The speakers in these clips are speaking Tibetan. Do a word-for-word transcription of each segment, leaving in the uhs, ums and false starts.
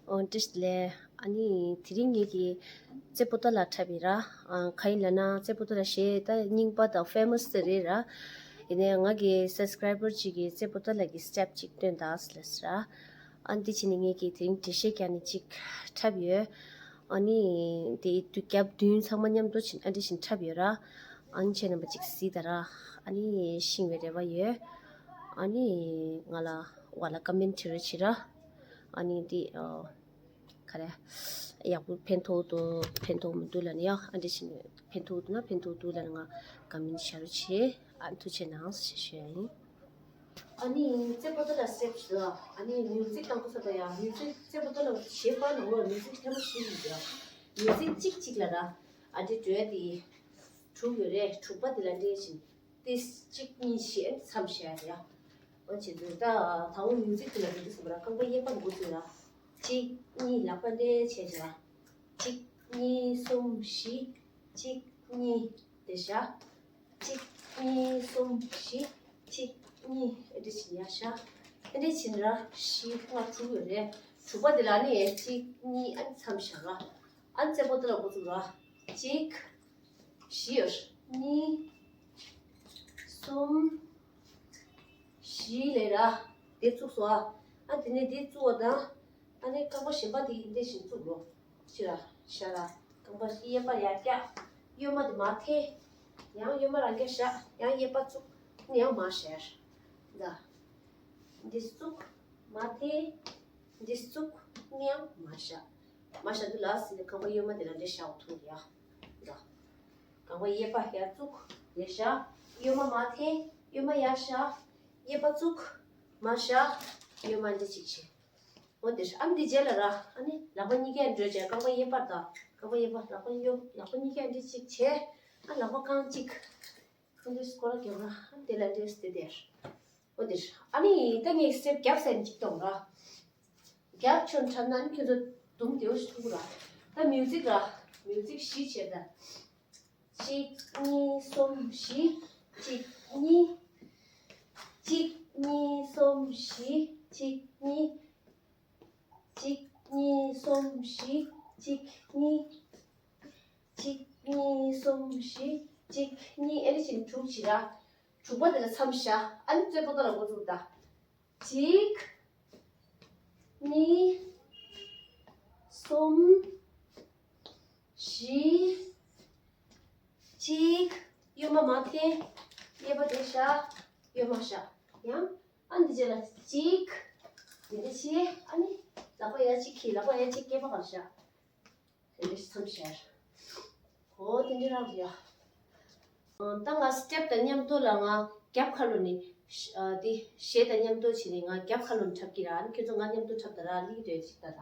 ཨོ་བཀྲ་ཤིས་བདེ་ལེགས། ཨ་ནི་དེ་རིང་ངེད་ཀྱི་རྩེ་པོ་ཏ་ལ་འཁྲབ་ཡིན་ར། ཨ་ག་ཡིན་ལབ་ན་རྩེ་པོ་ཏ་ལ་གཞས་ད་རྙིང་པ་དང་ཕེ་མ་སི་དེ་རེད་ར། ཡིན་ནའི་ང་གི་སབ་སི་ཀ་རའི་བར་ཅིག་གིས་རྩེ་པོ་ཏ་ལ་གི་སི་ཊེབ་ཅིག་སྟོན་དང་ཟེར་ལབ་སོང་ར། ཨ་ནི་དེ་བྱས་ནས་ངེད་ཀྱིས་དེ་རིང་འགྲེལ་བཤད་རྒྱག་ནས་ཅིག་འཁྲབ་ཡོད། ཨ་ནི་དེ་དུས་རྒྱབ་བདུན་ཚང་མ་མཉམ་དུ་ཕྱིན་ཨ་འདྲ་བཞིན་འཁྲབ་ཡོད་ར། ཨ་ནི་ཁྱེད་རྣམ་པ་ཅིག་གཟིགས་དང་ར། ཨ་ནི་ཤེས་པའི་རེ་བ་ཡོད། ཨ་ནི་ང་ལ་འོག་ལ་ཀོ་མེན་ཊི་བྲིས་རོགས་བྱེད་ར། ཨ་ནི་འདི་ཨ་ག་རེ་ཡག་པོ་ཕན་ཐོགས་འདུག་ཕན་ཐོགས་མི་འདུག་ལབ་ན་ཡང་ཨ་འདྲ་བྱས་ནས་ཕན་ཐོགས་འདུག་ན་ཕན་ཐོགས་འདུག་ལབ་ན་ང་ཀོ་མེན་ཊི་བྱ་རོགས་བྱེད། ཨ་ཐུགས་རྗེ་གནང་ཞེས་ཞུ་ཡ་ཡིན། ཨ་ནི་རྩེ་པོ་ཏ་ལ་སི་ཊེབ་ཞིག་ལ་ཨ་ནི་མིའུ་ཟིག་དང་པོ་ས་ད་ཡ་མིའུ་ཟིག་རྩེ་པོ་ཏ་ལ་གཞས་པ་ནང་ལོགས་མིའུ་ཟིག་ཐེངས་མ་ཞིག་ཡིན་ཀྱང་མིའུ་ཟིག་གཅིག་གཅིག་ལ་ར་ཨ་འདྲ་འགྲོས་དེ་དྲུག་ཡོད་རེད། དྲུག་པ་དེ་ལ་འདྲེས་ཤིང་ཏིས་གཅིག་གཉིས་ཞེས་མཚམས་བཞག་ཡ། འོ་བྱེད་དུས་ད་དང་པོ་མིའུ་ཟིག་དེ་ལ་འགྲོ་དུས་ཙམ་པ་ར་རྐང་པ་གཡས་པ་འགོ་བཙུགས་ལ་གཅིག་གཉིས་ལག་པ་འདྲེས་བྱས་བྱ། གཅིག་གཉིས་གསུམ་བཞི། གཅིག་གཉིས་དེ་བཞག་གཅིག་གཉིས་གསུམ་བཞི། གཅིག་གཉིས་ཨེ་འདྲ་བྱེད་ཡ་བཞག་ཨེ་འདྲ་བྱེད་ན་ར་བཞི་ལྔ་དྲུག་ཡོད་རེད། དྲུག་པ་དེ་ལ་ནི་གཅིག་གཉིས་ཨ་ནི་མཚམས་བཞག་ར། ཨ་ནི་རྩེ་པོ་ཏ་ལ་འགོ་བཙུགས་ར། གཅིག་བཞི་ཡོད། གཉིས། གསུམ། བཞི་ལས་ར། དེ་བཙུགས་སོ་ཨ། ཨ་དེ་ནས་དེ་བཙུགས་པ་དང་། ཨ་ནི་རྐང་པ་གཞན་པ་དེ་འདི་བཞིན་བཙུགས་རོགས། ཕྱི་ར། ཤ་ར། རྐང་པ་གཡས་པ་ཡར་བཀྱག་གཡོན་མ་དེ་མར་འཐེན། ཡང་གཡོན་མ་རང་འགྱེལ་བཞག་ཡང་གཡས་པ་བཙུགས། ཨ་ནི་ཡང་མར་བཞག་འདི་བཙུགས། མར་འཐེན། འདི་བཙུགས། ཨ་ནི་ཡང་མར་བཞག་མར་བཞག་དུས་ལ་ཟིན་ནས་རྐང་པ་གཡོན་མ་དེ་ལ་འདྲེ་བཞག་འོ་ཐུག་ཡ། ད། རྐང་པ་གཡས་པ་ཡར་བཙུགས། ཡར་བཞག་གཡོན་མ་མར་འཐེན། གཡོན་མ་ཡར་བཞག་གཡས་པ་བཙུགས། མར་བཞག་གཡོན་མ་འདི་གཅིག་བྱས། འོ་འདིར་ཨ་འདི་རྗེས་ལ་ར་ཨ་ནི་ལག་པ་གཉིས་ཀ་འགྲོས་བྱས་རྐང་པ་གཡས་པར་དང་རྐང་པ་གཡས་པ་ལག་པ་གཡོན་ལག་པ་གཉིས་ཀ་འདི་གཅིག་བྱས། ཨ་ལག་པ་རྐང་གཅིག་ཁོ་འདི་སྐོར་ར་རྒྱབ་ར་ཨ་དེ་ལ་འདྲེས་ཏེ་དེར། འོ་དེར་ཨ་ནི་ད་ངས་སི་ཊེབ་རྒྱབ་ཟེར་ནས་གཅིག་གཏོང་ར། རྒྱབ་ཆོན་འཁྲབ་ན་ནི་ཁྱོད་ཚོ་དུམ་དེ་འོ་ཞིག་ཐུག་ར། ད་མིའུ་ཟིག་ར་མིའུ་ཟིག་བཞི་བྱས་ད། གཅིག་གཉིས་གསུམ་བཞི། གཅིག་གཉིས། གཅིག་གཉིས་གསུམ་བཞི། གཅིག་གཉིས། གཅིག་གཉིས་གསུམ་བཞི། གཅིག་གཉིས། གཅིག་གཉིས་གསུམ་བཞི། གཅིག་གཉིས་ཨེ་ནི་བཞིན་དྲུག་བྱེད་ར། དྲུག་པ་དེ་ལ་མཚམས་བཞག་ཨ་ནི་རྩེ་པོ་ཏ་ལ་འགོ་བཙུགས་ད། གཅིག་གཉིས། གསུམ། བཞི། གཅིག་གཡོན་མ་མར་འཐེན། གཡས་པ་དེ་བཞག་གཡོན་མ་བཞག་ཡང་། ཨ་འདི་རྗེས་ལ་གཅིག་འདི་འདྲ་བྱས། ཨ་ནི་ལག་པ་ཡ་གཅིག་གིས་ལག་པ་ཡ་གཅིག་སྐེད་པ་གར་བཞག་དེ་འདྲ་མཚམས་བཞག་འོ་དེ་འདྲ་རང་རེད་ཡ། ད་ང་སི་ཊེབ་དང་མཉམ་དུ་ལ་ང་རྒྱབ་ཁ་ལོ་ནས་འདི་གཞས་དང་མཉམ་དུ་བྱས་ནས་ང་རྒྱབ་ཁ་ལོ་ནས་འཁྲབ་ཀྱི་ར། ཨ་ནི་ཁྱོད་ཚོ་ང་མཉམ་དུ་འཁྲབ་དང་ར་ལིག་རེད་ཅིག་ད་ད།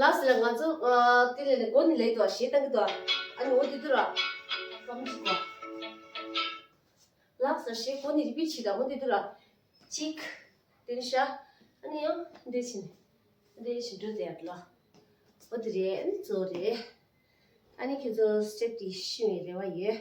ལགས་སོ་ལགས། ང་ཚོ་ཨ་དེ་ལས་ནས་མགོ་ནས་ལེགས་འདུག་ཞེས་བཏང་གི་འདུག་ཨ་ནི་འོ་དེ་དུ་ར་ཀམ་ཅིག་གོ། ལགས་སོ། ཞེས་མགོ་ནས་རི་པིཊ་བྱེད་དང་འོ་དེ་དུ་ར་གཅིག་དེ་ནི་ཤ། ཨ་ནི་ཡང་འདྲེ་ཕྱིན། འདྲེ་ཕྱིན་འགྲོ་དེ་ཡར་ལ། འོ་དེ་རེད། ཨ་ནི་གཙོ་བོ་རེད། ཨ་ནི་ཁྱོད་ཚོ་སི་ཊེབ་དེ་ཤེས་པའི་རེ་བ་ཡོད།